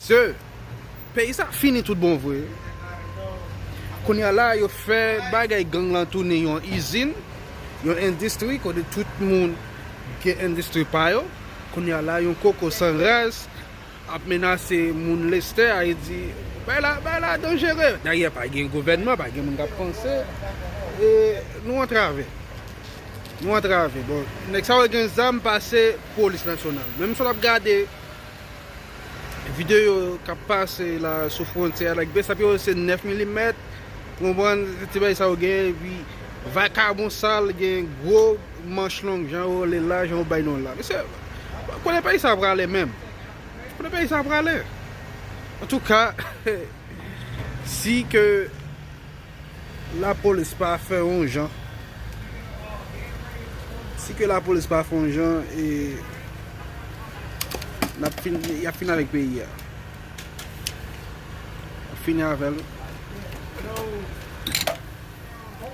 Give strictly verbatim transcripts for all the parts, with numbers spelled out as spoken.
Se, peyi sa fini tout bon vre. Kounye a la, yo fè bagay gang lan tounen yon izin, yon endistri, kote tout moun gen endistri pa yo. Kounye a la, yon koko san rès ap menase moun Lestè a, e di, bay la, bay la danjere. Dayè, pa gen gouvènman, pa gen moun k ap panse. E nou antrave. Nou antrave. Bon, nèg sa yo gen zam pase polis nasyonal. Menm si w ap gade videyo k ap pase la sou fwontyè a, like, besap yo se nèf milimèt, ou konprann, se ti bagay sa yo gen, epi vakabon sal gen gwo manch long, jan yo rele l la, jan yo bay non l la. Mesye, kote peyi sa prale menm? Kote peyi sa prale? Antouka, si ke lapolis pa fè yon jan, si ke lapolis pa fè yon jan, e, n ap fin, y ap fin avèk peyi a. Y ap fini avè l.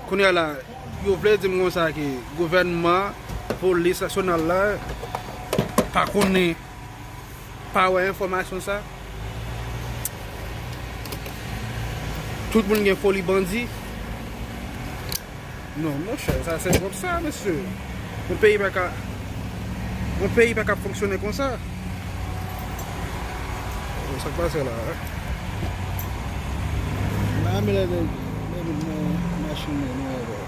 Kounye a la, yo vle di m konsa ke gouvènman, polis nasyonal la, pa konnen, pa wè enfòmasyon sa. Tout moun gen foli bandi. Non, monchè, sa se twòp sa, mesye. Yon peyi pa ka, yon peyi pa ka fonksyone konsa. Oh, sa k pase la, eh? M pa renmen lè nèg, nèg nan machin nan, nou wè.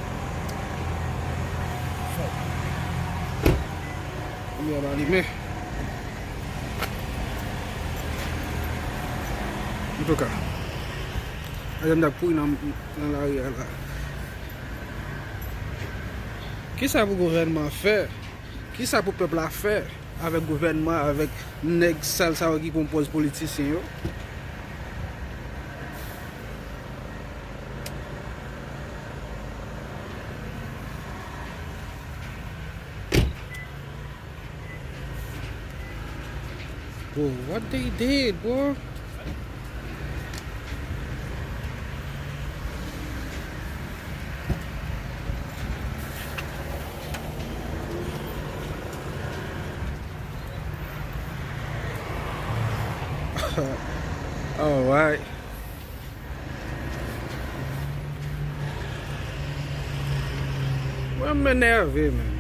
Limyè pa limen. Antouka, madanm t ap kouri nan, nan lari a la. Kisa pou gouvènman an fè? Kisa pou pèp la fè avèk gouvènman, avèk nèg sal sa yo ki pran pòz politisyen yo? Bro, what they did, bro? Alright. Mwen, m enève, man.